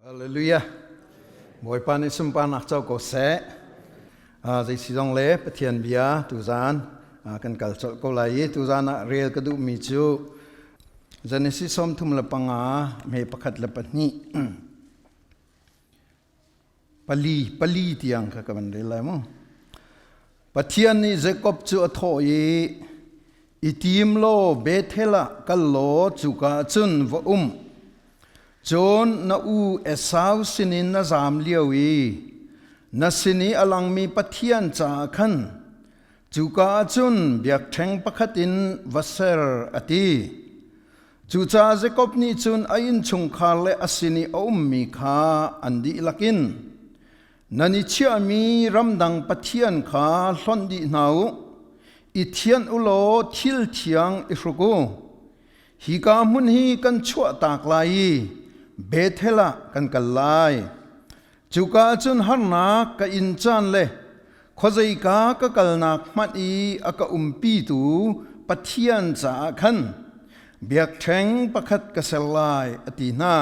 Hallelujah. Bawipa nih sunparnak co ko seh. Zei si zong le Pathian bia tuzan kan kal colh ko lai i tuzan ah rel ka duhmi cu Genesis 35 me 1 le 2 pali pali tiang kha ka van rel lai mu. Pathian nih Jakob cu a thawh i i tim law Bethel ah kal law cuka ah cun va um. Cun na u Esau sinin na zaam lio i na sin i a langmi Pathian caah khan cuka ah cun biakṭheng pakhat in va ser, a ti. Cucaah Jakob nih cun a innchungkhar le a sin i a ummi kha an dihlak in nan i chiahmi ramdang pathian kha hlonh dih hna u, i thianh u law thil thiang i hruk u. Hika hmun hi kan chuahtak lai i Bethel ah kan kal lai. Cuka ah cun harnak ka in caan le khuazeika ka kalnak hmanh i a ka umpitu Pathian caah khan biakṭheng pakhat ka ser lai, a ti hna.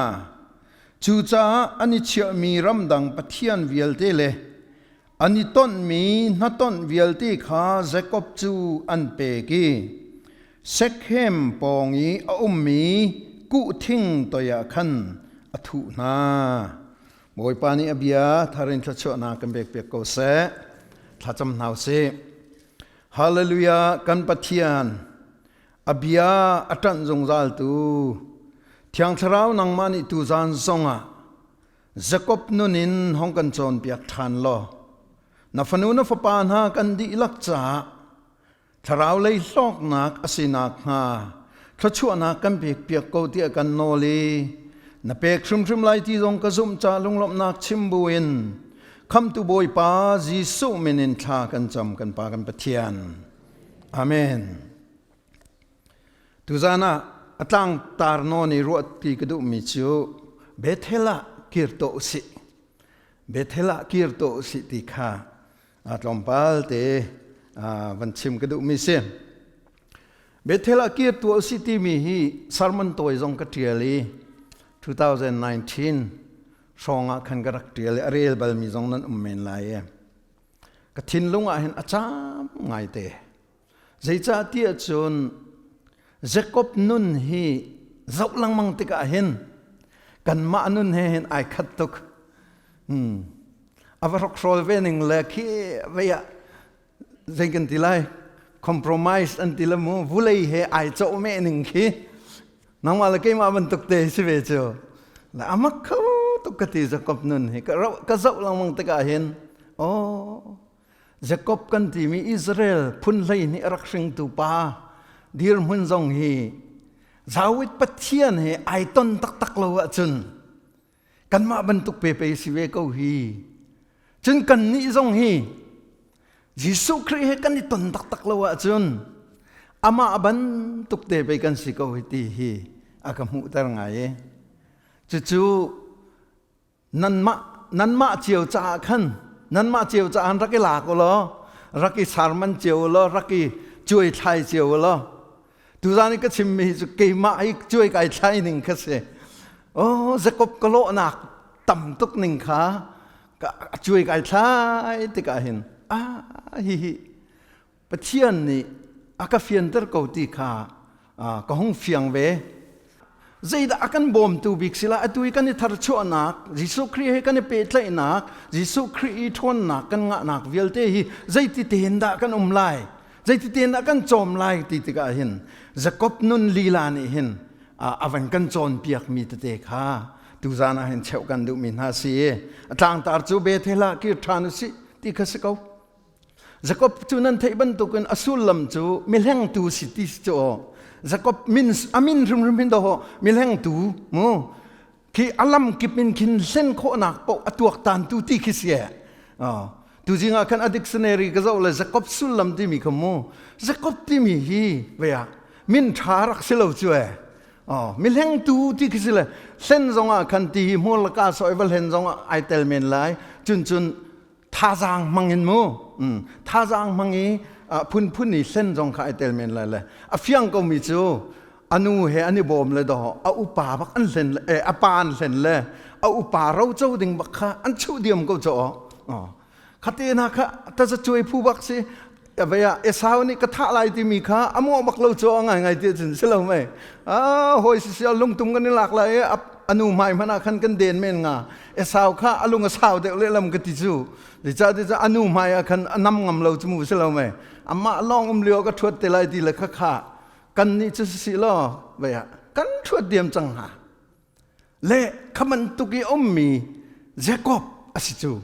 Cucaah an i chiahmi ramdang pathian vialte le an i tonhmi hnatonh vialte kha Jakob cu an pek i Shekhem pawng i a ummi kuhthing toiah khan a thuh hna. Bawipa nih a bia thar in thluachuahnak kan pek piak ko seh. Thlacam hna u sih. Hallelujah kan Pathian a bia a ṭanh zungzaltu Thiang Thlarau nangmah nih tuzan zongah Jakob nun in hong kan cawnpiak ṭhan law na fanu na fapa hna kan dihlak caah thlarau lei hlawknak a si nakhnga thluachuahnak kan pekpiak ko tiah kan nawl i na pek hrimhrim lai ti zong ka zumh ca lunglawmhnak chim buin khamtu Bawipa Jesuh min in thla kan cam kan Pa kan Pathian. Amen. Tuzan ah a tlangtar nawn i ruah ti ka duhmi cu Bethel ah kir to usih. Bethel ah kir to usih ti kha tlawmpal te van chim ka duhmi si. Bethel ah kir to usih timi hi sermon tawi zong ka ṭial i 2019 hrawng ah khan ka rak ṭial i a rel balmi zong nan um men lai i ka thinlung ah hin a caam ngaite. Zeicahtiah cun Jakob nun hi zoh lengmang tikah hin kanmah nun he hin ai khat tuk. A va hrokhrawl ve ning le khi vei ah zei kan ti lai compromise an ti le mu vulei he ai cawh meh ning khi nangmah le keimah bantuk te si ve cu la amak kho tuk ka ti Jakob nun hi ka zoh lengmang tikah hin oh Jakob kan timi Israel phun 12 a rak hringtu pa dirhmun zong hi Zawit Pathian he ai ton taktak lo ahcun kanmah bantuk pepe si ve ko hi. Cun kannih zong hi Jesuh Khrih he kan i ton taktak lo ahcun amah bantuk te pei kan si ko hi ti hi a ka hmuhter ngai i cucu Nanmah nanmah cio caah khan nanmah cio caah rak i lak u law rak i sarman cio u law rak i cuai thlai cio u law tuzan i ka chimmi hi cu keimah hi cuai kai thlai ning kha si oh Jakob ka lawhnak tam tuk ning kha ka cuai kai thlai tikah hin ah hi hi Pathian nih a ka fianter ko ti kha ka hung fiang ve. Zeidah a kan bawmtu bik sila atu i kan i tharchuahnak Jesuh Khrih he kan i pehtlaihnak Jesuh Khrih i ṭhawnnak kan ngahnak vialte hi zeiti tein dah kan um lai zeiti tein dah kan cawm lai ti tikah hin Jakob nun lila nih hin a van kan cawnpiakmi tete kha tuzan ah hin cheuh kan duhmi hna si a tlangtar cu Bethel ah kir ṭhan usih ti kha si ko Jakob cu nan theih bantukin a sullam cu mihlengtu si ti si cu aw. Jakob min a min hrimhrim hin daw mihlengtu mu khi alam kip in khin hlen khawhnak paoh a tuaktantu ti khi si e. Tu zing ah khan a dictionary ka zoh le Jakob sullam timi kha mu Jakob timi hi vea min ṭha rak si lo cu e. Mihlengtu ti khi si le hlen zongah khan ti hi hmur le ka soi va hlen zongah ai tel men lai cun cun thazaang hmang in mu thazaang hmang i phunphun i hlen zong kha ai tel men lai le a fiang komi cu a nu he an i bawm le do a upa bak an hlen le a pa an hlen le A upa roco ding bak kha an chuh diam ko caw. Khate na kha taza cuai phu bak si. Vaya Esau nih ka thah lai timi kha a muah bak lo caw ngai ngai ti cun si lo mei. Ah hoi si si lungtum kan i lak lai i anu hmai hmanh ah khan kan den men nga. Esau kha a lung a sau deuh lehlam ka ti cu. Zeicahtiah anu hmai ah khan a nam ngam lo cu mu si lo mei. Amah lawng um lio ka ṭhuat te lai ti le kha kha kan nih cu si law vei ah kan ṭhuat diam cang hnga. Le kha bantuk i ummi Jacob a si cu.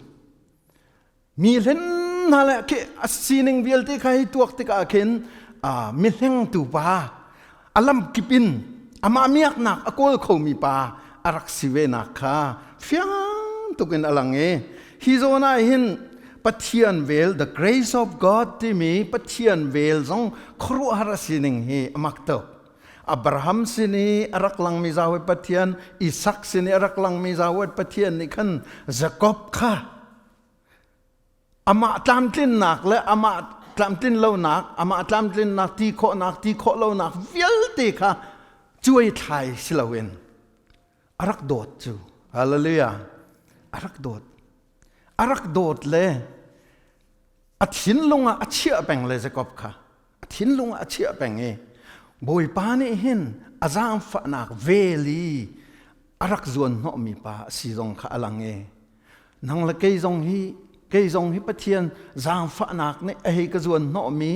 Mi hlen hna le khi a sining vialte kha hi tuak tikah khin mi hlengtu pa a lam kip in amah miaknak a kawl khomi pa a rak si ve nak kha fiang tukin a lang i hi zawn ah hin Pathian vel the grace of God timi Pathian vel zong khuaruahhar a sining hi a mak tuk. Abraham sin i a rak langmi Yahweh Pathian, Isak sin i a rak langmi Yahweh Pathian nih khan Jacob kha amah tlamtlinnak le amah tlamtlin lonak, amah tlamtlinnak ti khawhnak, ti khawh lonak vialte kha cuai thlai si loin a rak dawt cu. Hallelujah. A rak dawt. A rak dawt le a thinlung ah a chiah peng le Jacob kha a thinlung ah a chiah peng i Bawipa nih hin a zaangfahnak vel i a rak zuan hnawhmi pa a si zong kha a lang i nang le kei zong hi kei zong hi Pathian zaangfahnak nih a hei ka zuan hnawhmi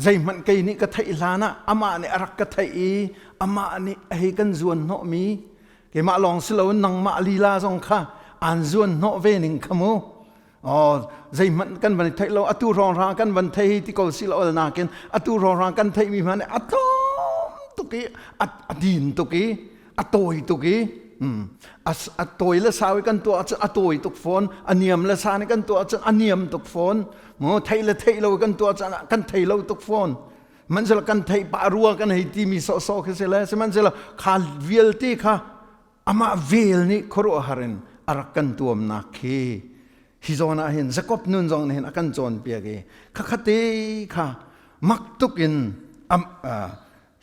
zeihmanh kei nih ka theih hlan ah amah nih a rak ka theih i amah nih a hei kan zuan hnawhmi keimah lawng si loin nangmah lila zong kha aan zuan hnawh ve ning kha mu. Oh, zeihmanh kan van theih lo atu hrawng kan van thei ti ko si lo nakin atu hrawng kan theih mi hmanh a tlawm tuk i a din tuk i a tawi tuk i a tawi le sau i kan tuah ahcun a tawi tuk fawn a niam le san i kan tuah ahcun a niam tuk fawn mu theih le theih lo kan tuah ahcun kan thei lo tuk fawn sihmanhsehlaw kan theih pah rua kan hei timi sawhsawh khi si le sihmanhsehlaw kha vialte kha amah vel nih khuaruahhar in a rak kan tuamnak khi hi zawn ah hin Jakob nun zong nih hin a kan cawnpiak i khakhat-te kha mak tuk in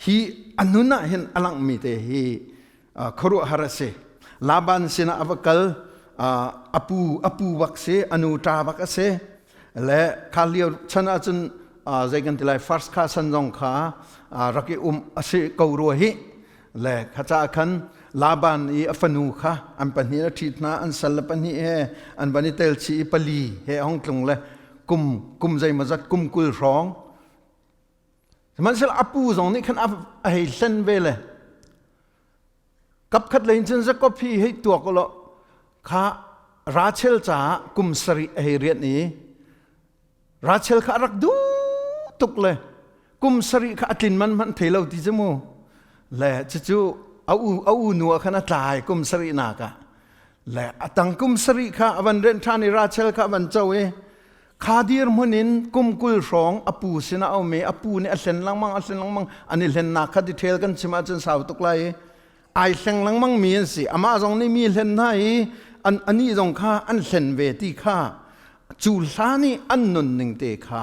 hi a nun ah hin a langhmi te hi khuaruahhar a si. Laban sinah a va kal a pu a pu bak si a nu ṭa bak a si le kha lio chan ahcun zei kan ti lai first kha san zong kha rak i um a si ko rua hi le kha caah khan Laban i a fanu kha an pahnih a ṭhit hna an sal le pahnih he an van i tel chih i pali he a hung tlung le kum kum zeimawzat kum 20 hrawng sihmanhsehlaw a pu zong nih khan a hei hlen ve le kapkhat lei in cun Jakob hi hei tuak law kha Rachel caah kum sarih a hei rianh i Rachel kha a rak duh tuk le kum sarih kha a tlin man hmanh thei lo ti cu mu le cucu a u a u nu ah khan a tlai kum sarih nak ah le a tang kum sarih kha a van renh ṭhan i Rachel kha a van co i kha dirhmun in kum 20 hrawng a pu sinah a um i a pu nih a hlen lengmang a hlen lengmang an i hlennak kha detail kan chim ahcun sau tuk lai i ai hleng lengmang mi an si amah zong nih mi hlen hna i an anih zong kha an hlen ve ti kha cu hlan i an nunning te kha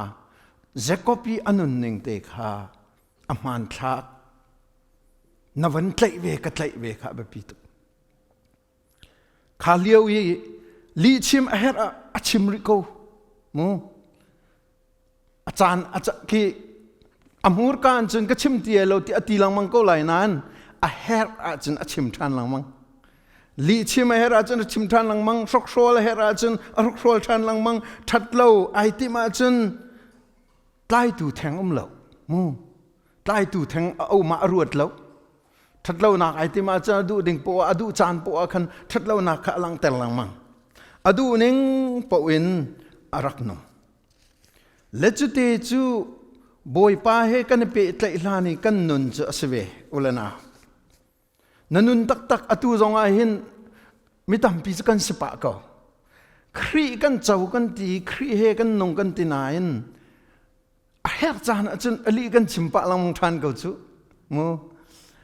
Jacob i a nunning te kha a hmanthlak na van tlaih ve ka tlaih ve kha a biapi tuk kha lio i lihchim a herh ah a chim rih ko mu a caan a khi a hmurka in cun ka chim ti lo ti a ti lengmang ko lai nain a herh ahcun a chim ṭhan lengmang lihchim a herh ahcun a chim ṭhan lengmang hrokhrawl a herh ahcun a hrokhrawl ṭhan lengmang ṭhat lo ai timh ahcun tlaitu theng um lo mu tlaitu theng a oma a ruat lo ṭhatlonak ai tim ahcun a duh ding poah a duh caan poah khan ṭhatlonak kha a langhter lengmang a duh ning paoh in a rak nung Le cute cu Bawipa he kan i pehtlaih hlan i kan nun cu a si ve u le nau. Na nun taktak atu zong ah hin mi tampi cu kan si pah ko. Khrih kan co kan ti, Khrih he kan nung kan ti nain a herh caan ahcun a lih kan chim pah lengmang ṭhan ko cu. Mu.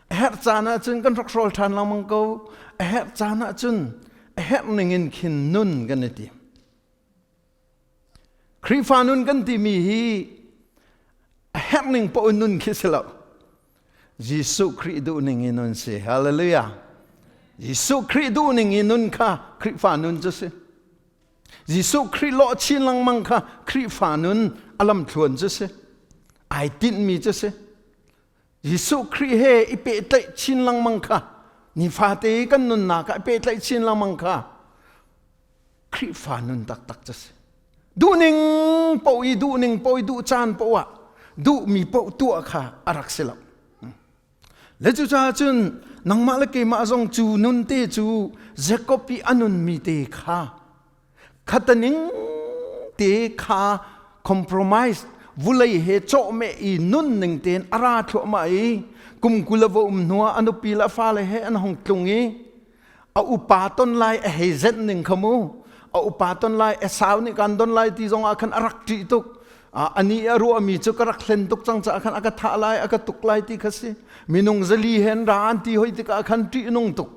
A herh caan ahcun kan hrokhrawl ṭhan lengmang ko. A herh caan ahcun a herh ning in khin nun kan i tim. Khrihfa nun kan timi hi a herh ning paoh in nun khi si lo. Jesuh Khrih duh ning in nun si. Hallelujah. Jesuh Khrih duhning i nun kha Khrihfa nun cu si. Jesuh Khrih lawh chin lengmang kha Khrihfa nun a lamthluan cu si. Ai tinhmi cu si. Jesuh Khrih he i pehtlaih chin lengmang kha nifate kan nunnak ah i pehtlaih chin lengmang kha Khrihfa nun taktak cu si. Duhning paoh i duhning paoh i duh caan paoh ah duhmi paoh tuah kha a rak si lo. Le cucaah cun nangmah le keimah zong cu nun te cu Jakob i a nunmi te kha khataning te kha compromise vulei he cawhmeh i nun ning tein a ra thluahmah i kum 20 a va um hnuah a nupi le a fale he an hong tlung i a upa ton lai a hei zenh ning kha mu. A upa ton lai Esau nih kan don lai ti zong ah khan a rak ṭih tuk. Ani a ruahmi cu ka rak hlen tuk cang caah khan a ka thah lai a ka tuk lai ti kha si. Minung zali hen ra an ti hoi tikah khan ṭih nung tuk.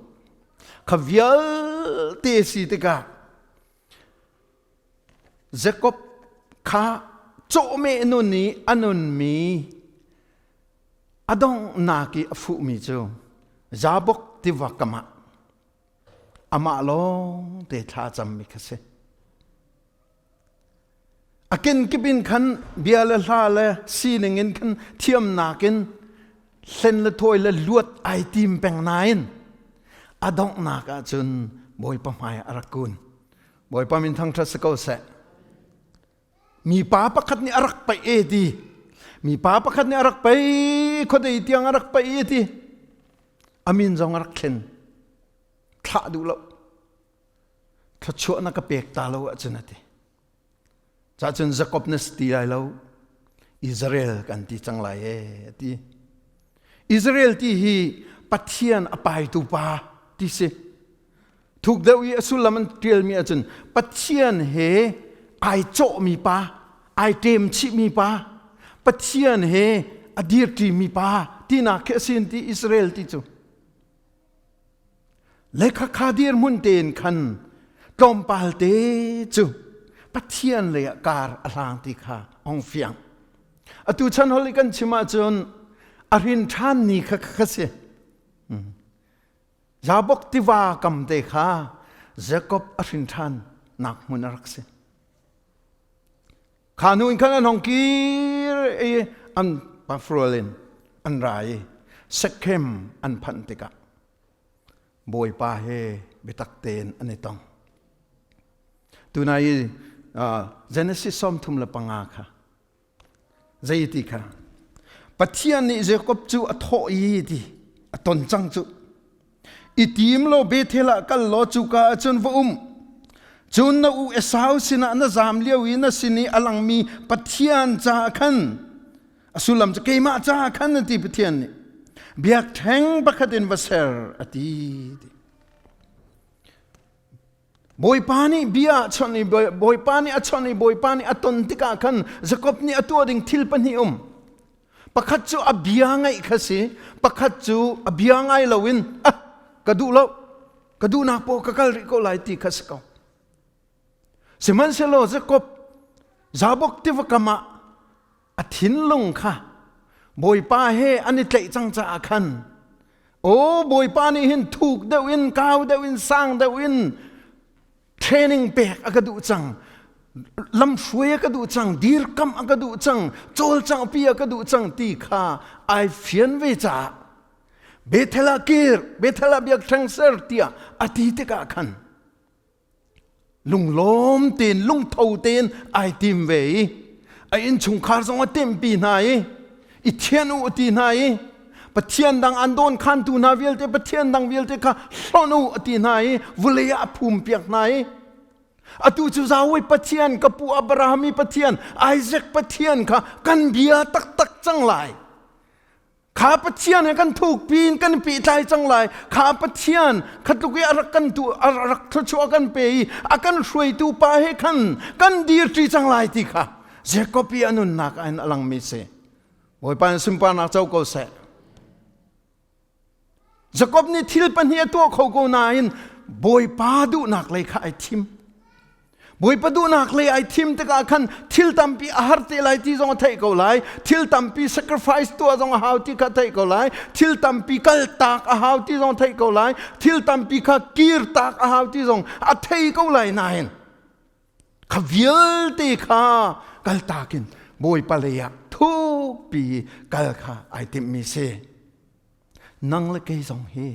Kha vialte si tikah Jakob kha cawhmeh nun i a nunmi a donghnak i a fuhmi cu Jabok tiva kam ah amah lawng te thla cammi kha si. A kenkip in khan bia le hla le sining in khan thiamnak in hlen le thawi le luat ai tim peng nain a donghnak ahcun Bawipa hmai a rak kun. Bawipa min thangṭhat si ko seh. Mipa pakhat nih a rak paih e ti. Mipa pakhat nih a rak paih, khuadei tiang a rak paih e ti. A min zong a rak thlen. Thlah duh lo. Thluachuah na ka pek ta lo ahcun a ti. Cahcun Jakob na si ti lai lo. Israel kan ti cang lai e a ti. Israel ti hi Pathian a paitu pa ti si. Thuk deuh i a sullam an ṭialmi ahcun Pathian he ai cawhmi pa, ai ṭem chihmi pa, Pathian he a dirṭimi pa tinak khi a si ti Israel ti cu. Le khakha dirhmun tein khan tlawmpal te cu Pathian lei ah kar a hlang ti kha ong fiang. Atu chan hol i kan chim ahcun a hrin ṭhan ni kha kha si. Jabok tiva kam te kha Jakob a hrin ṭhan nak hmun a rak si. Kha hnu in khan an hong kir i an pafrual in an ra i Shechem an phanh tikah Bawipa he biatak tein an i tong. Tunai i Genesis 35 kha Zei ti kha? Pathian nih Jakob cu a thawh i ti a ton cang cu. I tim law Bethel ah kal law cuka ah cun va um. Cun na u Esau sinah na zaam lio i na sin i a langmi Pathian caah khan a sullam cu keimah caah khan a ti Pathian nih biakṭheng pakhat in va ser a ti. Bawipa nih bia a chawnh i Bawipa nih a chawnh i Bawipa nih a ton tikah khan Jakob nih a tuah ding thil pahnih um. Pakhat cu a bia ngaih kha si, pakhat cu a bia ngai loin ah ka duh lo, ka duhnak paoh ka kal rih ko lai ti kha si ko. Sihmanhsehlaw Jakob Jabok tiva kam ah a thinlung kha Bawipa he an i tlaih cang caah khan aw Bawipa nih hin thuk deuh in kau deuh in sang deuh in training pek a ka duh cang lamhruai a ka duh cang dirkamh a ka duh cang cawlcanghpi a ka duh cang ti kha ai fian ve caah Bethel ah kir Bethel ah biakṭheng ser tiah a ti tikah khan Lunglawm tein lungtho tein ai tim ve i a innchungkhar zong a timhpi hna i i thian u a ti hna i Pathian dang an dawn khantu hna vialte Pathian dang vialte kha hlonh u a ti hna i vulei ah a phum piak hna i atu cu Yahweh Pathian ka pu Abraham i Pathian Isaac Pathian kha kan bia taktak cang lai. Kha Pathian he kan thukpi in kan pehtlai cang lai. Kha Pathian kha tluk i a rak kan tu a rak thluachuah kan pe i a kan hruaitu pa he khan kan dirṭi cang lai ti kha Jakob i a nunnak ah hin a langmi si. Bawipa in sunparnak co ko seh. Jakob nih thil pahnih a tuah kho ko nain Bawipa duhnak lei kha ai thim. Bawipa duhnak lei ai thim tikah khan thil tampi a har te lai ti zong a theih ko lai. Thil tampi sacrifice tuah zong a hau ti kha theih ko lai. Thil tampi kal tak a hau ti zong theih ko lai. Thil tampi kha kir tak a hau ti zong a thei ko lai nain kha vialte kha kal takin Bawipa lei ah thukpi kal kha ai timhmi si. Nang le kei zong hi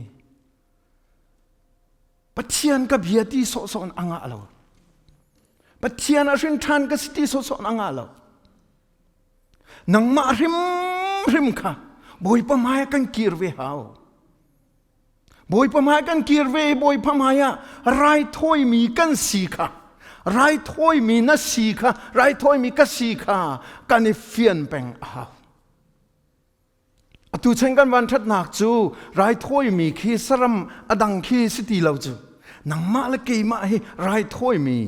Pathian ka bia ti sawhsawh in a ngah lo. Pathian a hrin ṭhan ka si ti sawhsawh in a ngah lo. Nangmah hrimhrim kha Bawipa hmai kan kir ve hau. Bawipa hmai kan kir ve Bawipa hmai ah raithawimi kan si kha raithawimi na si kha raithawimi ka si kha kan i fian peng a hau. Atu chan kan van ṭhatnak cu raithawimi khi saram a dang khi si ti lo cu nangmah le keimah hi raithawimi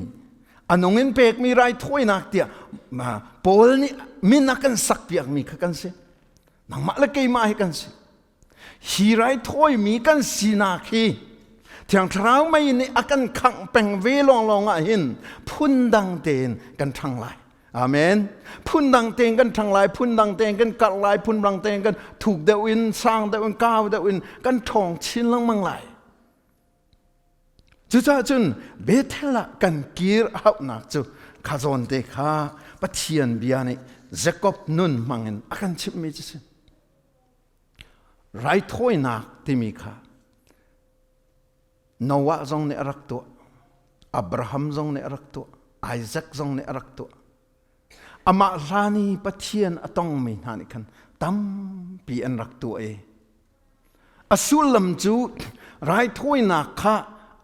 a nung in pekmi raithawinak tiah Paul nih min a kan sakpiakmi kha kan si. Nangmah le keimah hi kan si. Hi raithawimi kan sinak hi Thiang Thlarau mei nih a kan khangh peng ve lawnglawng ah hin phundang tein kan ṭhang lai. Amen. Phundang tein kan ṭhang lai, phundang tein kan karh lai, phundang tein kan thuk deuh in, sang deuh in, kau deuh in kan ṭhawng chin lengmang lai. Cucaah cun Bethel ah kan kir a hauhnak cu kha zawn te kha Pathian bia nih Jakob nun hmangin a kan chimhmi cu si. Raithawinak timi kha Noah zong nih a rak tuah, Abraham zong nih a rak tuah, Isaac zong nih a rak tuah. Amah hlan i Pathian a tongmi hna nih khan tampi an rak tuah i a sullam cu raithawinak kha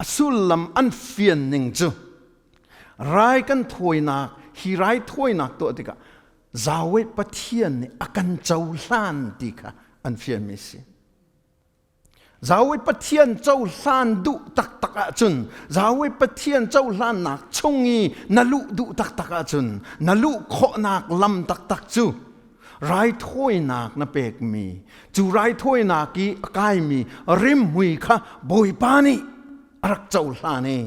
a sullam an fian ning cu rai kan thawinak hi raithawinak tuah tikah Yahweh Pathian nih a kan cohlan ti kha an fianmi si. Yahweh Pathian cohlan duh taktak ahcun Yahweh Pathian cohlannak chung i na luh duh taktak ahcun na luh khawhnak lam taktak cu raithawinak na pekmi cu raithawinak i a kaimi rimhmui kha Bawipa nih a rak cohlan i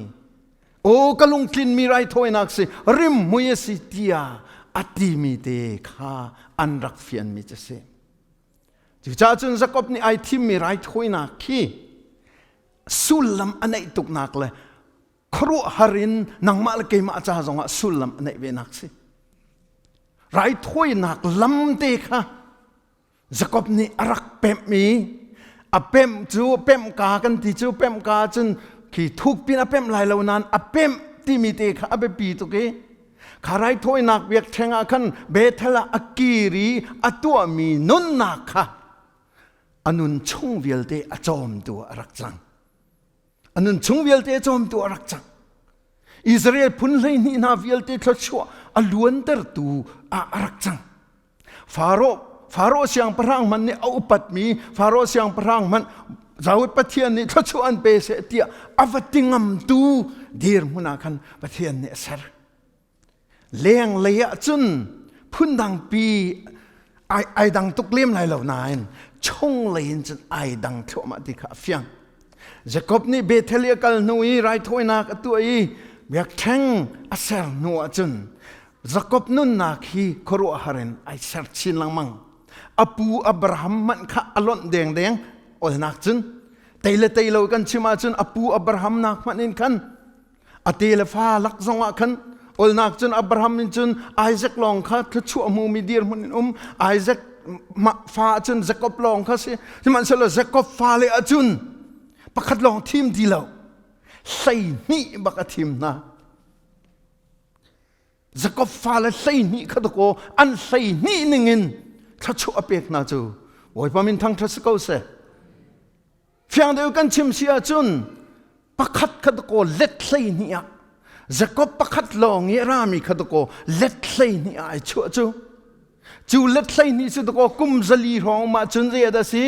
aw ka lungtlinmi raithawinak si rimhmui a si tiah a timi te kha an rak fianmi cu si. Cucaah cun Jakob nih ai thimmi raithawinak khi sullam a neih tuknak le khuaruahhar in nangmah le keimah ca zongah sullam a neih venak si. Raithawinak lam te kha Jakob nih a rak pemh i a pemh cu pemhka kan ti cu pemhka cun khi thuk pin a pemh lai lo nain a pemh timi te kha a biapi tuk i Kha raithawinak biakṭheng ah khan Bethel ah a kir i a tuahmi nunnak kha a nun chung vialte a cawmtu a rak cang. A nun chung vialte a cawmtu a rak cang. Israel phun 12 hna vialte thluachuah a luantertu ah a rak cang. Faro Faro siangpahrang hmanh nih a upatmi Faro siangpahrang hmanh David Pathian nih thluachuah an pe seh tiah a va ti ngamtu dirhmun ah khan Pathian nih a ser. Leng lei ah cun phundangpi ai, ai dang tuk lem lai lo nain chung lei in cun ai dang thluahmah ti kha a fiang. Jakob nih Bethel i a kal hnu i raithawinak a tuah i biakṭheng a ser hnu ah cun Jakob nunnak hi khuaruahhar in ai ser chin lengmang. A pu Abraham hmanh kha a lonh dengdeng olnak cun tei le tei lo kan chim ahcun a pu Abraham nak hmanh in khan a te le fa lak zong ah khan olnak cun Abraham in cun Isaac lawng kha thluachuah hmumi dirhmun in um Isaac fa cun Jacob lawng kha si sihmanhsehlaw Jacob fale ahcun pakhat lawng thim ti lo 12 bak a thim hna Jakob fale 12 kha dakaw an 12 ningin thluachuah a pek hna cu Bawipa min thangṭhat si ko seh. Fiang deuh kan chim si ahcun pakhat kha dakaw let 12 ah Jakob pakhat lawng i a rami kha dakaw let 12 ah ai chuah cu. Cu let 12 cu dakaw kum 400 hrawng mah cun zei dah si?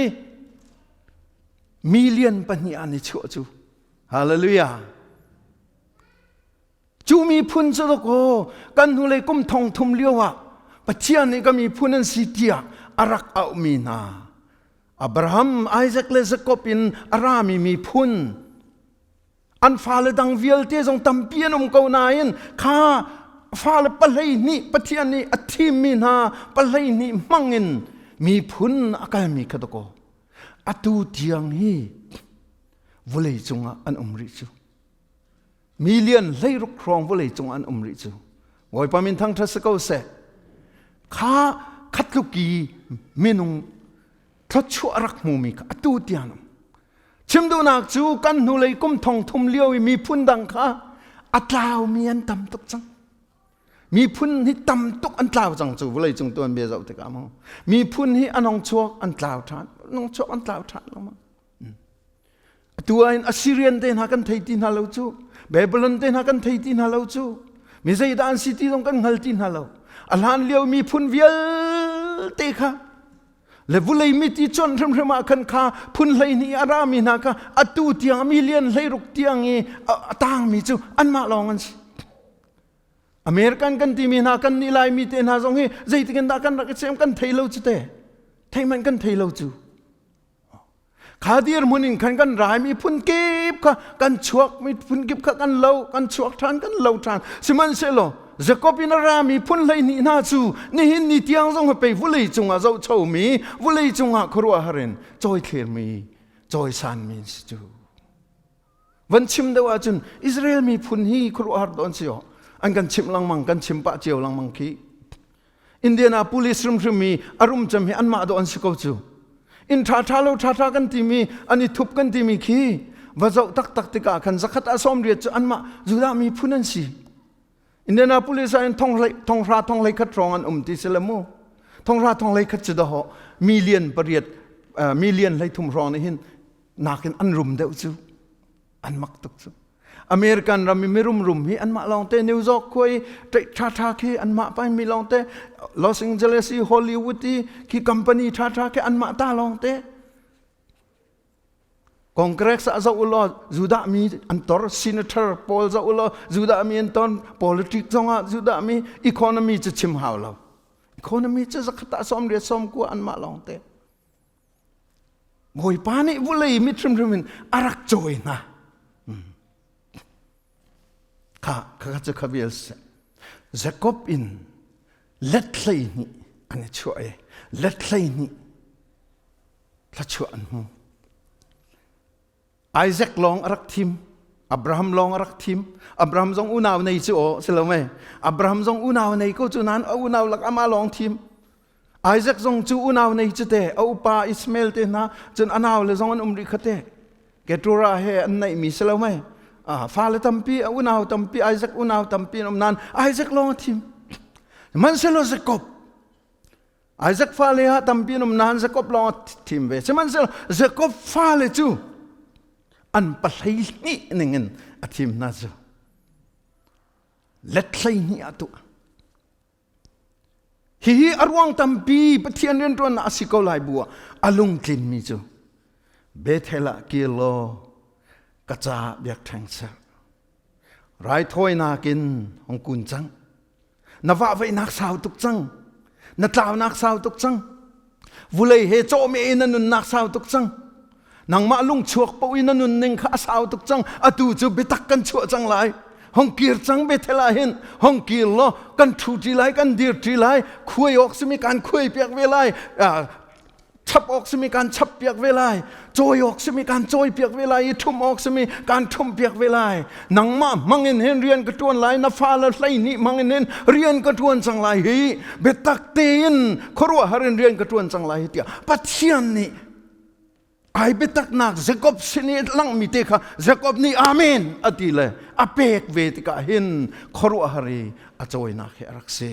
Million pahnih ah ni chuah cu. Hallelujah. Cu miphun cu dakaw kan hnulei kum thong thum lio ah Pathian nih ka miphun an si tiah a rak auhmi hna Abraham, Isaac le Jakob in a rami miphun. An fale dang vialte zong tampi an um ko nain kha fale 12 Pathian nih a thimmi hna 12 hmangin miphun a kalmi kha dakaw atu tiang hi vawlei cungah an um rih cu. Million 16 hrawng vawlei cungah an um rih cu. Bawipa min thangṭhat si ko seh. Kha khatluk i minung thluachuah a rak hmumi kha atu tiang um. Chim duhnak cu kan hnulei kum thong thum lio i miphun dang kha a tlaumi an tam tuk cang. Miphun hi tam tuk an tlau cang cu vawlei cung tuanbia zoh tikah mu. Miphun hi an hong chuak an tlau ṭhan, an hong chuak an tlau ṭhan lengmang. Atu ah hin Assyrian te hna kan thei ti hna lo cu. Babylon te hna kan thei ti hna lo cu. Mi zeidah an si ti zong kan hngal ti hna lo. A hlan lio miphun vialte kha le vulei mit i cuanh hrimhrim ah khan kha phun 12 a rami hna kha atu tiang million 16 tiang i a tangmi cu anmah lawng an si. American kan timi hna kan nih Laimi te hna zong hi zeitik in dah kan rak i sem kan thei lo cu te. Thei hmanh kan thei lo cu. Kha dirhmun in khan kan rai miphun kip kha kan chuak miphun kip kha kan lo kan chuak ṭhan kan lo ṭhan sihmanhsehlaw Jakob in a rami phun 12 hna cu nihin ni tiang zong pei vulei cungah zohchomi vulei cungah khuaruahhar in cawithlirmi cawisanmi si cu van chim deuh ahcun Israel miphun hi khuaruahhar dawn si aw an kan chimh lengmang kan chim pah cio lengmang khi Indianapolis hrimhrim i a rum cem hi anmah dawh an si ko cu. Inn ṭhaṭha lo ṭhaṭha kan timi an i thup kan timi khi va zoh taktak tikah khan zakhat ah 80 cu anmah Judah miphun an si. Indianapolis ah in thonghra thonghlei khat hrawng an um ti si le mu. Thonghra thonghlei khat cu dahawh million pariat million 13 hrawng nih hin nakin an rum deuh cu. An mak tuk cu. American ram i mirum rum hi anmah lawngte New York khua i ṭhaṭha khi anmah pai mi lawngte Los Angeles i Hollywood i khi company ṭhaṭha khi anmah ta lawngte Congress ah zoh ulaw Judah mi an tor senator pawl zoh ulaw Judah mi an ton politics zongah Judah mi economy cu chim hau lo economy cu zakhat ah 80 90 anmah lawngte Bawipa nih vulei mit hrimhrim in a rak cawi hna. Kha kha cu kha vial seh. Jakob in let 12 an i chuah i let 12 thluachuah an hmu. Isaac lawng a rak thim. Abraham lawng a rak thim. Abraham zong unau nei cu aw si lo mei. Abraham zong unau nei ko cu nain a unau lak amah lawng thim. Isaac zong cu unau nei cu te a upa Ismael te hna cun a nau le zong an um rih kha te. Keturah he an neihmi si lo mei. Fale tampi a unau tampi Isaac unau tampi an um nain Isaac lawng a thim. Sihmanhsehlaw Jacob Isaac fale ah tampi an um nain Jacob lawng a thim ve. Sihmanhsehlaw Jacob fale cu an pahlei hnih ningin a thim hna cu let 12 ah tuah. Hihi a ruang tampi Pathian rianṭuannak a si ko lai bu ah a lungtlinmi cu Bethel ah kir law ka caah biakṭheng ser. Raithawinak in hong kun cang. Na vahvaihnak sau tuk cang. Na tlaunak sau tuk cang. Vulei he cawhmeh in na nunnak sau tuk cang. Nangmah lungchuak paoh in na nunning kha a sau tuk cang. Atu cu biatak kan chuah cang lai. Hong kir cang Bethel ah hin hong kir law kan ṭhu ṭi lai kan dir ṭi lai khuai awk simi kan khuai piak ve lai chap awk simi kan chap piak ve lai cawi awk simi kan cawi piak ve lai i ṭhum awk simi kan ṭhum piak ve lai nangmah hmangin hin rian ka ṭuan lai na fale 12 hmangin hin rian ka ṭuan cang lai hi biatak tein khuaruahhar in rian ka ṭuan cang lai hi tiah Pathian nih ai biataknak Jacob sin i langmi te kha Jacob nih amen a ti le a pek ve tikah hin khuaruahhar i a cawinak hi a rak si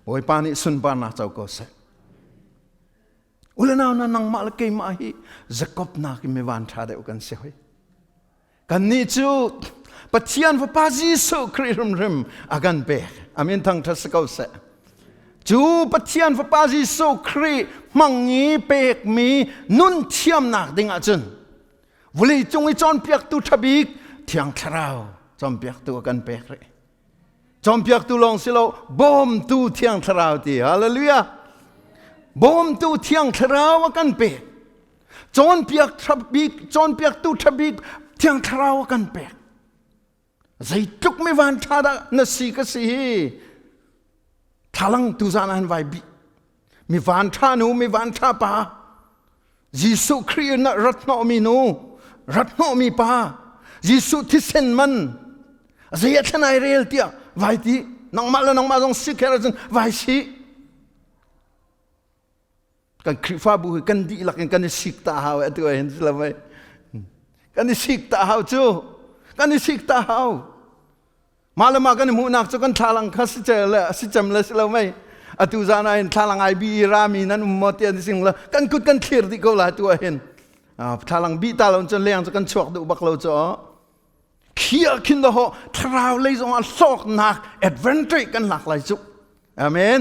Bawipa nih sunparnak co ko seh Ulenau na nangmah le keimah hi Jacob nakin mi van ṭha deuh kan si hoi. Kannih cu Pathian Fapa Jesuh Khrih hrimhrim a kan pek. Amin thangṭhat si ko seh. Cu Pathian Fapa Jesuh Khrih hmang i pekmi nun thiamnak ding ahcun vawlei cung i cawnpiaktu ṭha bik Thiang Thlarau cawnpiaktu a kan pek rih. Cawnpiaktu lawng si lo, bawmtu Thiang Thlarau ti. Hallelujah. Bawmtu Thiang Thlarau a kan pek. Cawnpiak ṭha bik, cawnpiaktu ṭha bik Thiang Thlarau a kan pek. Zeitluk mi van ṭha dah na si ka si hi. Thlalang tu zan ah hin vai bih. Mi van ṭha nu, mi van ṭha pa. Jesuh Khrih na rat hnawhmi nu, rat hnawhmi pa. Jesuh thisen man zei a thlen ai rel tiah vai ti nangmah le nangmah zong si kher ahcun vai si. Kan Khrihfabu hi kan dihlak in kan i sik ta hau atu ah hin si lo mei. Kan i sik ta hau cu. Kan i sik ta hau. Mah le mah kan i hmuhnak cu kan thlalang kha si cel le si cem le si lo mei. Atu zan ah hin thlalang ai bi i rami nan um maw ti an sing le kan kut kan thlir dih ko lai tu ah hin. Thlalang bi ta lo cun leng cu kan chuak duh bak lo cu. Khia khin da ho thlarau lei zong ah hlawknak advantage kan lak lai cu. Amen.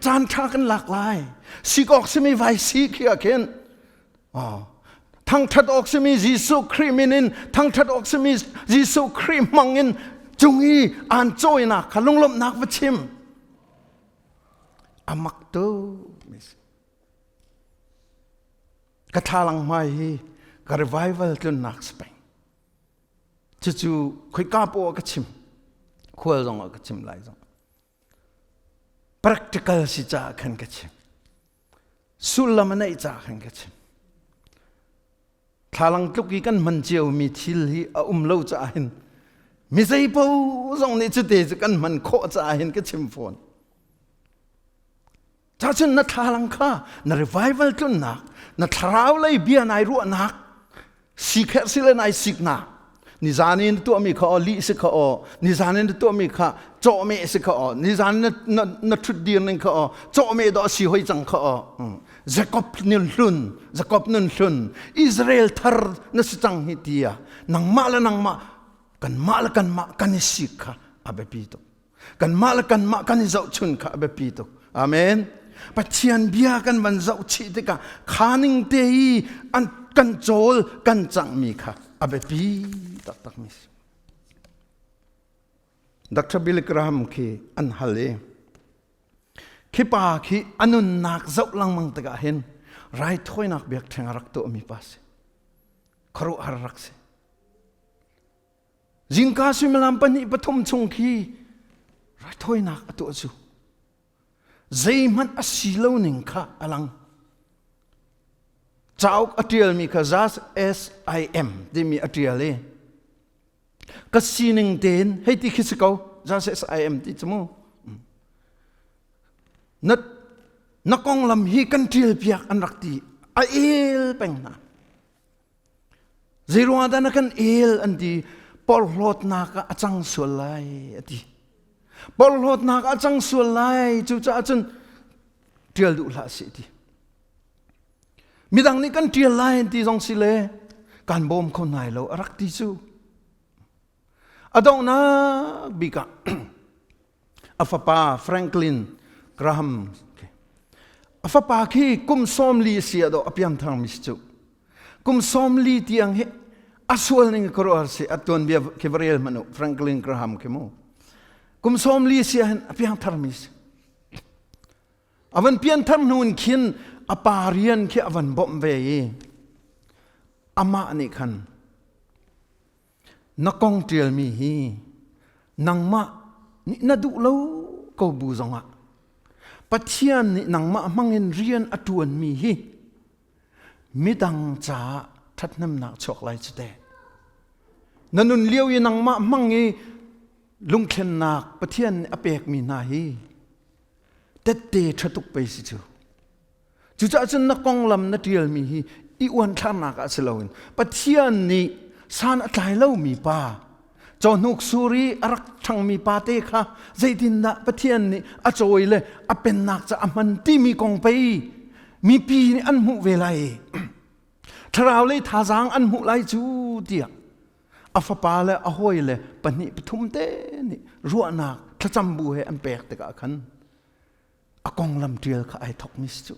Caan ṭha kan lak lai. Sik awk simi vai si khi ah khin. Oh. Thangṭhat awk simi Jesuh Khrih min in thangṭhat awk simi Jesuh Khrih hmang in cung i aan cawinak kha lunglawmhnak va chim. Amak tu. Ka thlalang hmai hi ka revival tlunnak si peng. Cucu khoika poah ka chim. Khual zong ah ka chim lai zong. Practical si caah khan ka chim. Sullam a neih caah khan ka chim. Thlalang tluk i kan hman ciomi thil hi a um lo caah hin mi zeipo zong nih cute cu kan hman khawh caah hin ka chim fawn. Cacun na thlalang kha na revival tlunnak, na thlarau lei bia nai ruahnak, sikherh si le nai siknak, nizan in na tuahmi kha aw lih si kha aw, nizan in na tuahmi kha cawhmeh si kha aw, nizan na, na, na ṭhutdir ning kha aw, cawhmeh dawh si hoi cang kha aw. Jacob nun hlun, Jacob nun hlun, Israel thar na si cang hi tiah nangmah le nangmah kanmah le kanmah kan i sik kha a biapi tuk. Kanmah le kanmah kan i zohchun kha a biapi tuk. Amen. Pathian bia kan van zoh chih tikah khaning te i an kan cawl kan cangmi kha a biapi taktakmi si. Dr. Billy Graham khi an hal i khi pa khi a nunnak zoh lengmang tikah hin raithawinak biakṭheng a rak tuahmi pa si. Khuaruahhar rak si. Zingka suimilam pahnih pathum chung khi raithawinak a tuah cu zeihmanh a si lo ning kha a lang. Cauk a ṭialmi kha Just as I am timi a ṭial i ka sining tein hei ti khi si ko just as I am ti cu mu. Na, na konglam hi kan ṭial piak an rak ti a el peng hna. Zeiruangah dah na kan el an ti porhlawtnak ah a cang sual lai a ti. Porhlawtnak ah a cang sual lai cucaah cun ṭial duh hlah sih ti. Midang nih kan ṭial lai an ti zong si le kan bawm kho hna lo a rak ti cu. A donghnak bik ah a fapa Franklin Graham a fapa khi kum 40 si ah dawh a piangthar mi si cu kum 40 tiang hi a sual ning ka ruah si a tuanbia khi va rel hmanh u Franklin Graham khi mu kum 40 si ah hin a piangthar mi si a van pianthar hnu in khin a pa rian khi a van bawmh ve i amah nih khan Na kong ṭialmi hi nangmah nih na duh lo ko bu zongah Pathian nih nangmah hmangin rian a ṭuanmi hi midang caah ṭhathnemnak chuak lai cu teh. Na nun lio i nangmah hmang i lungthlennak Pathian nih a pekmi hna hi tette ṭha tuk pei si cu. Cucaah cun na konglam na ṭialmi hi i uanthlarnak ah si loin Pathian nih san a tlai lomi pa cawhnuk sur i a rak ṭhangmi pa te kha zeitindah Pathian nih a cawi le a pennak ca a hman timi kong pei mipi nih an hmuh ve lai. Thlarau lei thazaang an hmuh lai cu tiah a fapa le a hawi le pahnih pathum te nih ruahnak thlacam bu he an pek tikah khan a konglam ṭial kha ai thawkmi si cu.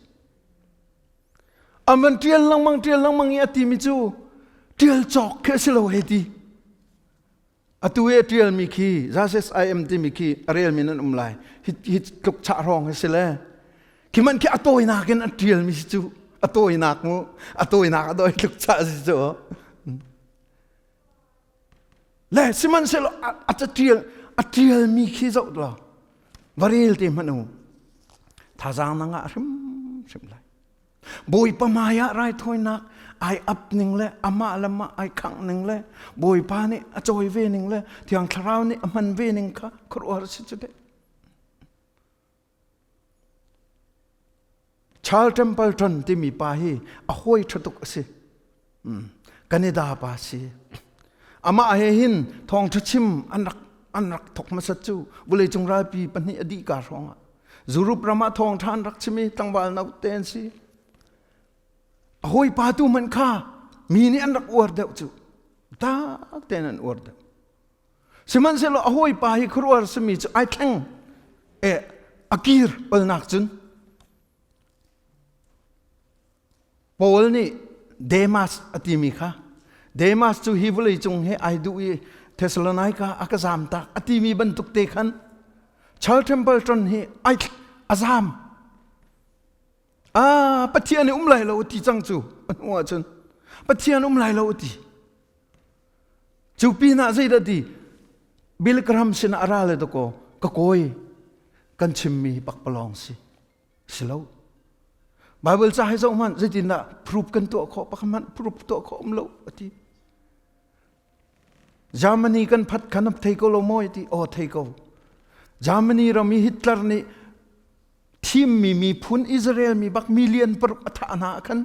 A man ṭial lengmang ṭial lengmang i a timi cu ṭial cawk khi a si lo hei ti. Atu i a ṭialmi khi Jases I am timi khi a relmi nan um lai. Hi, hi tluk chah hrawng hi si le. Khi man khi a tawinak in a ṭialmi si cu. A tawinak mu. A tawinak a dawi tluk chah si cu. Le sihmanhsehlaw a catial a tialmi khi zoh law va rel te hmanh u. Thazaang na ngah hrimhrim lai. Bawipa hmai ah raithawinak ai ap ning le amah le mah ai khangh ning le Bawipa nih a cawi ve ning le Thiang Thlarau nih a hman ve ning kha khuaruahhar si cu deh. Charles Templeton timi pa hi a hawi ṭha tuk a si. Canada pa si. Amah he hin thawngṭha chim an rak an rak thok hmasat cu vawleicung ralpi pahnih a dih ka hrawng ah Europe ram ah thawngṭha an rak chim i tlangval no te an si. A hawipa tu hmanh kha mi nih an rak uar deuh cu. Tak tein an uar deuh. Sihmanhsehlaw a hawipa hi khuaruahhar simi cu ai thleng e a kir palnak cun Paul nih Demas a timi kha Demas cu hi vawlei cung he ai duh i Thessalonica a ka zam tak a timi bantuk te khan Charles Templeton hi ai a zam ah Pathian i um lai lo ti cang cu a hnu ah cun Pathian um lai lo ti Cu pinah zeidah ti Bill Graham sinah a ra le dakaw ka kawi kan chimmi pakpalawng si si lo Bible ca hi zoh hmanh zeitindah proof kan tuah khawh pakhat hmanh proof tuah khawh um lo ati Germany kan phat khan thei ko lo maw ti aw thei ko Germany ram i Hitler nih thimmi miphun Israel mi bak million paruk a thah hna khan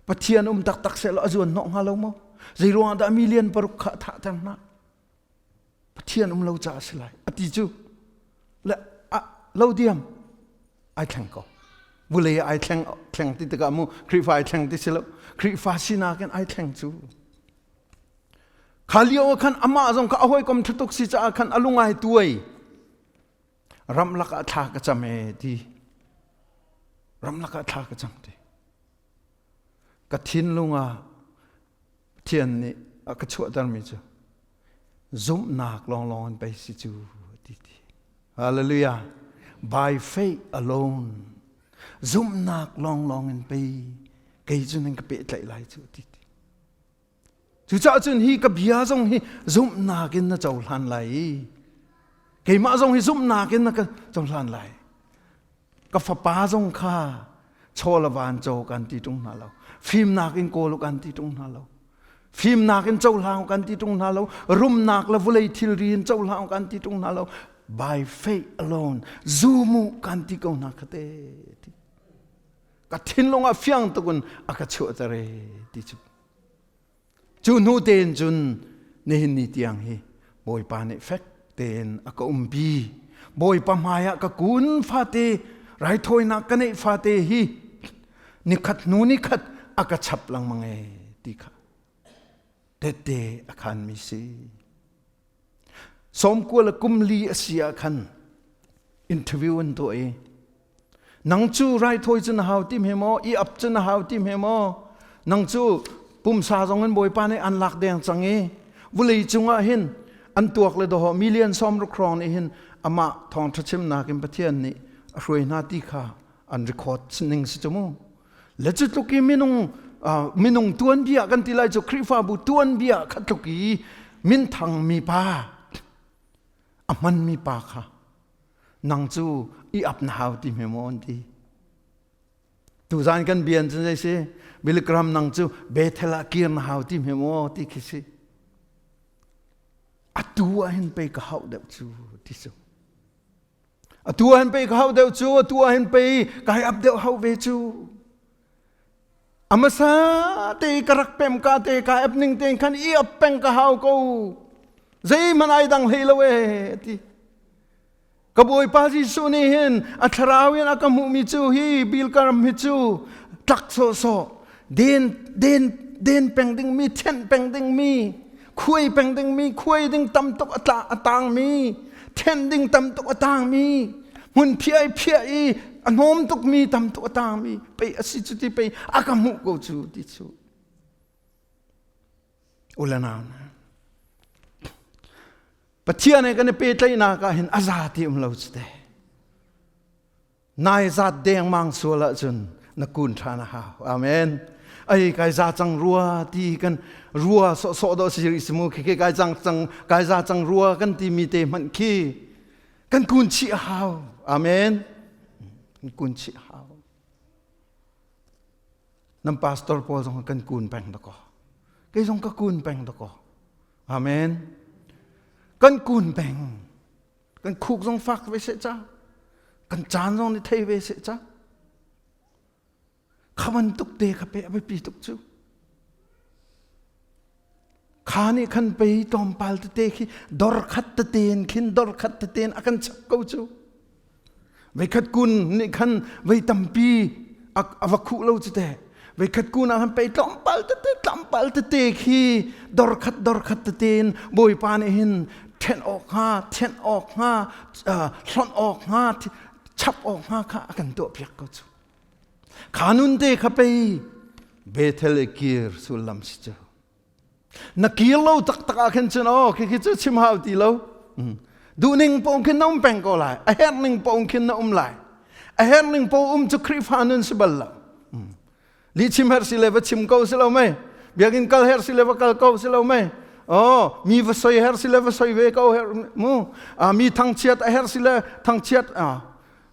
Pathian um taktak sehlaw a zuan hnawh hnga lo maw? Zei ruangah dah million paruk kha a thahter hna? Pathian um lo caah a si lai. A ti cu le lo diam ai thleng ko. Vulei ai thleng thleng ti tikah mu Khrihfa ai thleng ti si lo. Khrihfa sinak in ai thleng cu. Kha lio khan amah zong kha a hawikom ṭha tuk si caah khan a lung ai tuai. Ramlak ah thla ka cam ee ti. Ramlak ah thla ka cam ti. Ka thinlung ah Pathian nih a ka chuahtermi cu zumhnak lawnglawng in pei si cu ti ti. Hallelujah. By faith alone. Zumhnak lawnglawng in pei kei cu nan ka pehtlaih lai cu ti ti. Cucaah cun hi ka bia zong hi zumhnak in na cohlan lai i keimah zong hi zumhnak in na ka cohlan lai. Ka fapa zong kha chaw le van caw kan ti ṭung hna lo. Fimnak in kawl kan ti ṭung hna lo. Fimnak in cohlang kan ti ṭung hna lo. Rumnak le vawlei thilri in cohlang kan ti ṭung hna lo. By faith alone zumu kan ti ko hna kha te. Ka thinlung ah fiang tuk in a ka chuahter e ti cu. Cu hnu tein cun nihin ni tiang hi Bawipa nih fek tein a ka umpi. Bawipa hmaiah ka kun fate raithawinak ka neih fate hi nikhat hnu nikhat a ka chap lengmang e ti kha tette a khanmi si. Sawmkua le kum li a si ah khan interview an tuah i Nang cu raithawi cu na hau ti hme maw? I ap cu na hau ti hme maw? Nang cu pumsa zong in Bawipa nih an lak deng cang i vulei cungah hin an tuak le dawh million sawm ruk hrawng nih hin amah thawngṭha chimnak in Pathian nih a hruai hna ti kha an record ning si cu mu. Le cu tluk i minung minung tuanbia kan ti lai cu Khrihfabu tuanbia kha tluk i minthang mi pa a hmanmi pa kha nang cu i ap na hau ti hme maw an ti tuzan kan bian cu zei si Billy Graham nang cu Bethel ah kir na hau ti hme maw ti khi si atu ah hin pei ka hauh deuh cu ti cu atu ah hin pei ka hauh deuh cu atu ah hin pei kai ap deuh hau ve cu Amasa te ka rak pem ka te ka ep ning te khan i ap peng ka hau ko zeihmanh ai dang hlei lo e ti ka bawipa Jesuh nih hin a thlarau in a ka hmuhmi cu hi bilkaram hi cu tlak sawhsawh den den den peng dingmi thenh peng dingmi khuai peng dingmi khuai ding tam tuk a tla a tangmi thenh ding tam tuk a tangmi hmun phiah i phiah i a hnawm tukmi tam tuk a tangmi pei a si cu ti pei a ka hmuh ko cu ti cu ulanau Pathian he kan i pehtlaihnak ah hin a za ti um lo cu te Nai zat dengmang sual ahcun na kun ṭhan a hau. Amen. Ai kai za cang rua ti kan rua sawh sawh do si si mu khi khi kai cang cang kai za cang rua kan ti mi te hmanh khi kan kun chih a hau. Amen. Kan kun chih a hau. Nan pastor pawl zong kan kun peng da ko. Kei zong ka kun peng da ko. Amen. Kan kun peng. Kan khuk zong fak ve seh ca. Kan caan zong nih thei ve seh ca. Kha bantuk te kha pe a biapi tuk cu. Kha nih khan pei tlawmpal tete khi dor khat tete in khin dor khat tete in a kan chap ko cu. Veikhat kun nih khan vei tampi a va khuh lo cu te. Veikhat kun ah khan pei tlawmpal tete tlawmpal tete khi dor khat dor khat tete in Bawipa nih hin ṭhen awk hnga, thianh awk hnga, hlonh awk hnga, chap awk hnga kha a kan tuahpiak ko cu. Kha nun te kha pei Bethel i kir sullam si cu. Na kir lo taktak ah khin cun aw khi khi cu chim hau ti lo. Duhning paoh khin na um peng ko lai. A herh ning paoh khin na um lai. A herh ning paoh um cu Khrihfa nun si bal lo. Li chim her si le va chim ko si lo mei. Biakinn kal her si le va kal ko si lo mei. Oh, mi va soi her si le va soi ve ko her mu. Mi thangchiat a her si le thangchiat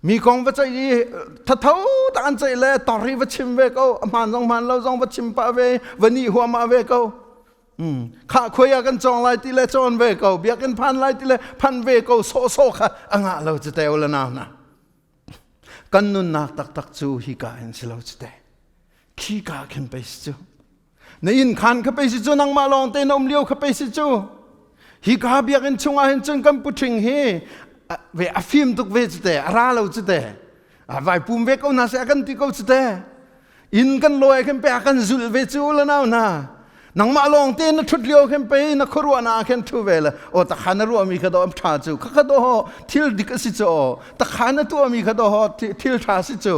mi kong va ceih i thatho tak an ceih le tor hi va chim ve ko a hmaan zong hmaan lo zong va chim pah ve va nih huahmah ve ko kha khuai ah kan cawng lai ti le cawn ve ko biakinn phan lai ti le phan ve ko sawh sawh kha a ngah lo cu te la nau na kan nunnak taktak cu hi ka in si lo cu te khi ka khin pei si cu Na inn khan kha pei si cu nangmah lawng te na um lio kha pei si cu. Hi ka biakinn chungah hin cun kan puṭhing hi ve a fim tuk ve cu te a ra lo cu te a vai pum ve ko hna seh a kan ti ko cu te inn kan lawi khin pe a kan zulh ve cu la nau hna nangmah lawng te na ṭhut lio khin pei na khuaruah na khin ṭhu ve le o takha na ruahmi kha do ṭha cu kha kha do thil dik a si cu o takha na tuahmi kha do thil ṭha si cu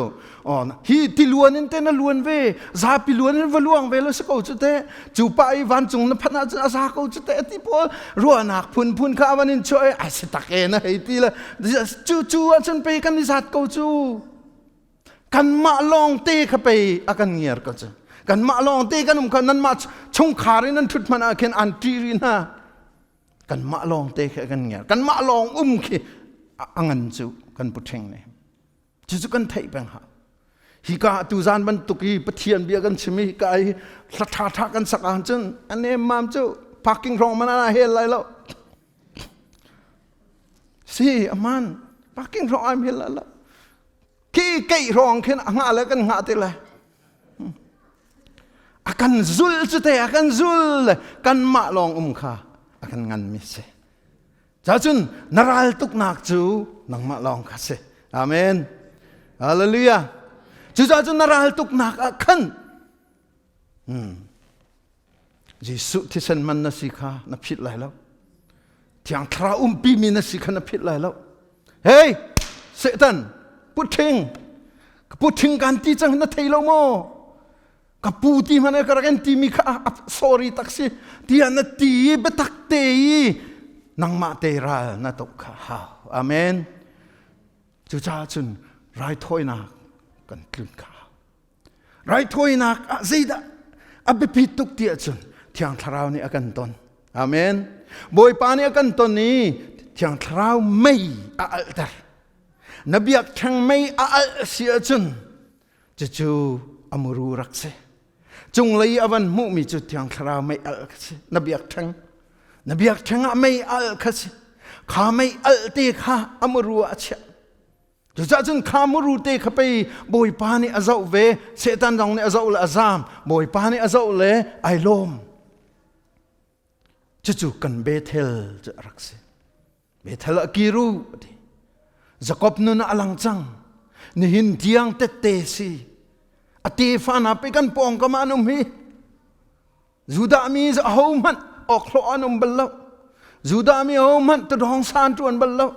Hi ti luan in te na luan ve zapi luan in va luang ve lo si ko cu te cu pa i vancung na phanh ahcun a za ko cu te ti pawl ruahnak phunphun kha van in chuah i a si tak e na hei ti le cu cu ahcun pei kan i zat ko cu kanmah lawng te kha pei a kan ngiar ko cu kanmah lawng te kan um kha nanmah chungkhar in an ṭhut hmanh ah khin an ṭih rih hna kanmah lawng te kha kan ngiar kanmah lawng um khi a ngan cu kan pu ṭhing ne Cucu kan theih peng hau. Hika tuzan bantuk i Pathian bia kan chim i hika i hla ṭha ṭha kan sak ahcun a nemmam cu parking hrawng man ah hel lai lo. Si aman parking hrawng am hel lai lo. Khi keih hrawng khin a ngah le kan ngah te lai. A kan zul cu te a kan zul le kanmah lawng um kha a kan ngan mi si. Cacun na ral tuknak cu nangmah lawng kha si. Amen. Hallelujah. Cucaah cun na ral tuknak ah khan Jesuh thisen man na si kha na philh lai lo. Thiang Thlarau umpi mi na si kha na philh lai lo. Hey, Satan, puṭhing, puṭhing kan ti cang na thei lo maw? Ka pu ti hmanh ka rak in timi kha sorry tak si tiah na ti i biatak te i nangmah te ral na tuk kha hau. Amen. Cucaah cun raithawinak kan tlun kha raithawinak ah zeidah a biapi tuk ti ahcun Thiang Thlarau nih a kan ton. Amen. Bawipa nih a kan ton i Thiang Thlarau mei a alhter. Na biakṭheng mei a alh si ahcun Cucu a muru rak si. Cunglei a van hmuhmi cu Thiang Thlarau mei alh kha si. Na biakṭheng. Na biakṭheng ah mei alh kha si. Kha mei alh te kha a muru ah a chiah. Cucaah cun kha muru te kha pei Bawipa nih a zoh ve, Satan zong nih a zoh le a zaam, Bawipa nih a zoh le ai lawm. Cucu kan Bethel cu a rak si. Bethel ah kir u a ti. Jakob nun ah a lang cang. Nihin tiang tette si. A tefa hna pe kan pawngkam ah an um hi. Judah mi ahohmanh awkhlawh an um bal lo. Judah mi ahohmanh tudawng san ṭuan bal lo.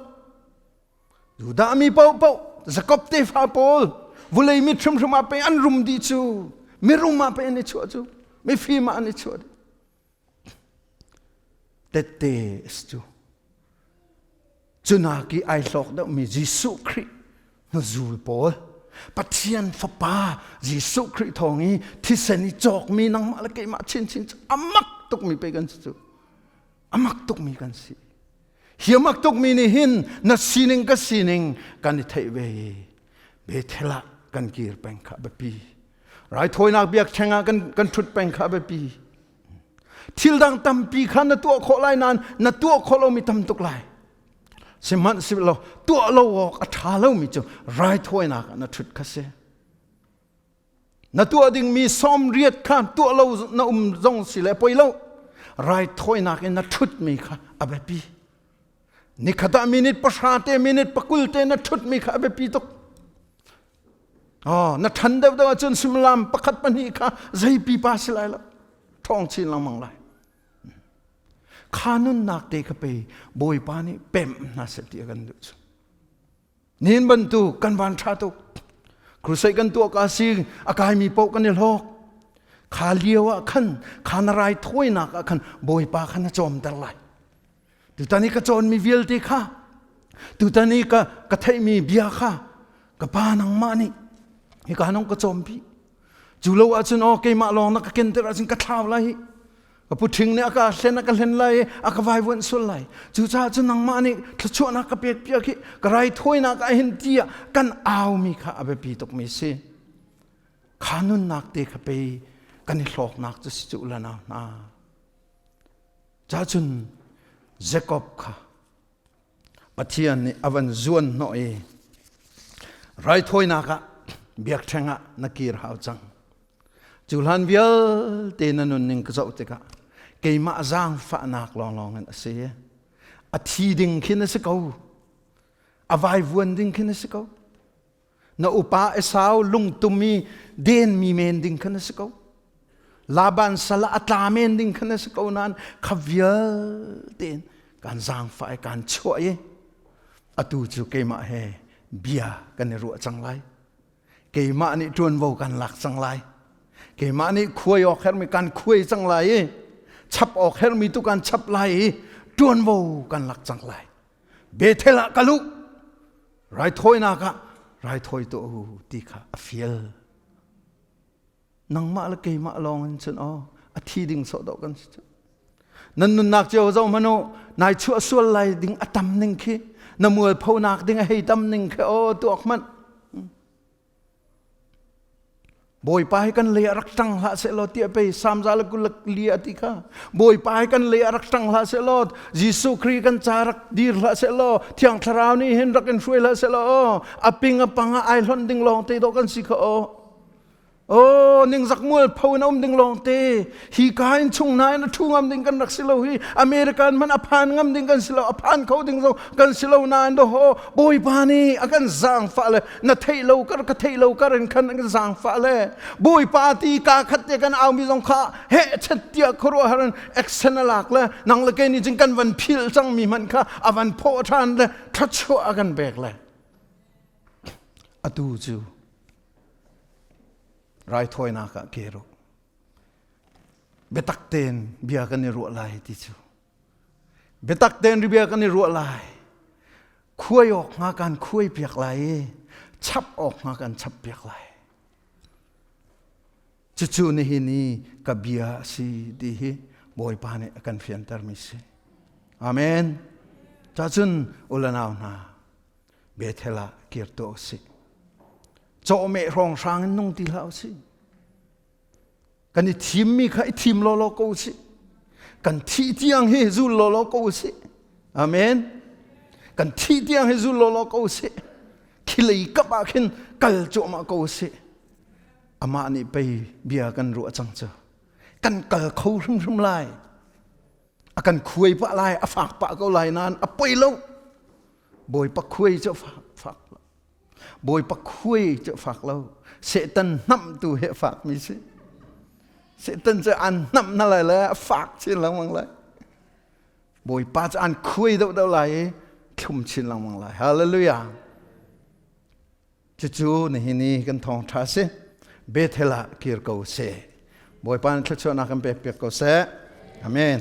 Judah mi paohpaoh Jakob tefa pawl vulei mit hrimhrim ah pe an rum dih cu. Mirum ah pe an i chuah cu. Mifim ah an i chuah dih. Tette a si cu. Cunak i ai hlawk deuhmi Jesuh Khrih hnuzul pawl. Pathian Fapa Jesuh Khrih thawng i thisen i cawkmi nangmah le keimah chinchin cu a mak tukmi pei kan si cu. A mak tukmi kan si. Hi a mak tukmi nih hin na sining ka sining kan i theih ve i Bethel ah kan kir peng kha biapi. Raithawinak biakṭheng ah kan ṭhut peng kha biapi. Thil dang tampi kha na tuah khawh lai nain na tuah khawh lomi tam tuk lai. Sihmanhsehlaw tuah lo awk a ṭha lomi cu raithawinak ah na ṭhut kha si. Na tuah dingmi sawmriat kha tuah lo na um zong si le poi lo. Raithawinak in na ṭhutmi kha a biapi. Nikhat ah minute 10 te minute 20 te na ṭhutmi kha a biapi tuk. Oh, na ṭhan deuhdeuh ahcun suimilam pakhat pahnih kha zei pipa si lai lo. Ṭhawng chin lengmang lai. Kha nunnak te kha pei Bawipa nih pemh hna seh ti a kan duh cu. Nihin bantuk kan van ṭha tuk. Crusade kan tuah ka si a kaimi paoh kan i hlawk. Kha lio ah khan kha na raithawinak ah khan Bawipa kha na cawmter lai. Tutan i ka cawnmi vialte kha tutan i ka ka theihmi bia kha ka pa nangmah nih hika nong ka cawmpi. Cu lo ahcun aw keimah lawng na ka kenter ahcun ka thlau lai hi. Ka pu ṭhing nih a ka hlen a ka hlen lai i a ka vaivuanh sual lai. Cucaah cun nangmah nih thluachuahnak ka pek piak hi ka raithawinak ah hin tiah kan aumi kha a biapi tukmi si. Kha nunnak te kha pei kan i hlawknak cu si cu la nau hna. Cacun Jacob kha Pathian nih a van zuan hnawh i raithawinak ah biakṭheng ah na kir hau cang. Cu hlan vialte na nunning ka zoh tikah keimah zaangfahnak lawnglawng in a si. A thi ding khin a si ko. A vaivuan ding khin a si ko. Na upa Esau lungtum i denmi men ding khan a si ko. Laban sal ah a tla men ding khan a si ko nain kha vialte in kan zaangfah i kan chuah i atu cu keimah he bia kan i ruah cang lai. Keimah nih ṭuanvo kan lak cang lai. Keimah nih khuai awk herhmi kan khuai cang lai i chap awk herhmi tu kan chap lai i ṭuanvo kan lak cang lai. Bethel ah ka luh raithawinak ah raithawi tuah u ti kha a fial. Nangmah le keimah lawng in cun aw a thi ding sawh dawh kan si cu. Nan nunnak cio zoh hmanh u nai chuah sual lai ding a tam ning khi na mualphonak ding a hei tam ning khi aw tuak hmanh. Bawipa hi kan lei ah rak ṭang hlah sehlaw tiah pei Samza le kulak li a ti kha. Bawipa hi kan lei ah rak ṭang hlah sehlaw Jesuh Khrih kan ca rak dir hlah sehlaw Thiang Thlarau nih hin rak in hruai hlah sehlaw aw a ping a pang ah ai hlonh ding lawng te dawh kan si kha aw. Oh, ningzak mual pho in a um ding lawng te. Hi ka in chung na in a ṭhu ngam ding kan rak si lo hi. American hmanh a phan ngam ding kan si lo, a phan kho ding zong kan si lo nain do ho Bawipa nih a kan zaangfah le na theih lo kar ka theih lo kar in khan kan zaangfah le Bawipa ti ka khat te kan aumi zong kha he chet tiah khuaruahhar in action a lak le nang le kei nih cun kan van philh cangmi hmanh kha a van phawh ṭhan le thluachuah a kan pek le atu cu raithawinak ah ke ru biatak tein bia kan i ruah lai ti cu biatak tein bia kan i ruah lai khuai awk hnga kan khuai piak lai i chap awk hnga kan chap piak lai cucu nihin i ka bia a si ti hi Bawipa nih a kan fiantermi si amen cacun ulanau hna Bethel ah kir tuah usih cawhmeh hrawnghrang in nung ti hlah usih kan i thimmi kha i thim lawlaw ko usih kan thih tiang hi zul lawlaw ko usih amen kan thih tiang hi zul lawlaw ko usih khilei kap ah khin kal cuahmah ko usih amah nih pei bia kan ruah cang cu kan kal kho hrimhrim lai a kan khuai pah lai a fak pah ko lai nain a poi lo bawipa khuai cu fak fak lo Bawipa khuai cu fak lo. Satan hnamh tu hi a fakmi si. Satan cu an hnamh na lai le a fak chin lengmang lai. Bawipa cu an khuai deuhdeuh lai i thlum chin lengmang lai. Hallelujah. Cucu nihin i kan thawngṭha si. Bethel ah kir ko seh. Bawipa nih thluachuahnak kan pek piak ko seh. Amen.